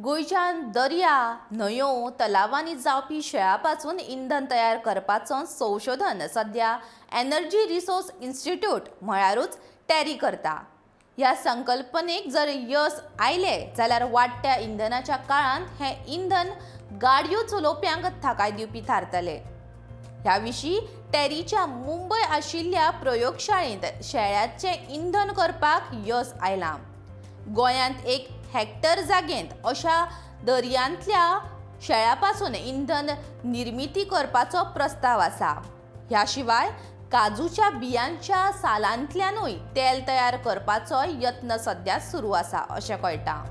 गोंयच्यान दर्या, न्हंयो, तलावांनी जावपी शेळा पासून इंधन तयार करपाचो संशोधन सध्या एनर्जी रिसोर्स इन्स्टिट्यूट म्हळ्यारूच टॅरी करता. ह्या संकल्पनेक जर यस आयलें जाल्यार वाडट्या इंधनाच्या काळांत हें इंधन गाडयो चलोवप्यांक थाकाय दिवपी थारतलें. ह्या विशीं टॅरीच्या मुंबय आशिल्ल्या प्रयोगशाळेंत शेळ्याचें इंधन करपाक यस आयलां. गोंयांत 1 हॅक्टर जागेंत अशा दर्यांतल्या शेळ्या पासून इंधन निर्मिती करपाचो प्रस्ताव आसा. ह्या शिवाय काजूच्या बियांच्या सालांतल्यानूय तेल तयार करपाचो यत्न सध्या सुरू आसा अशें कळटा.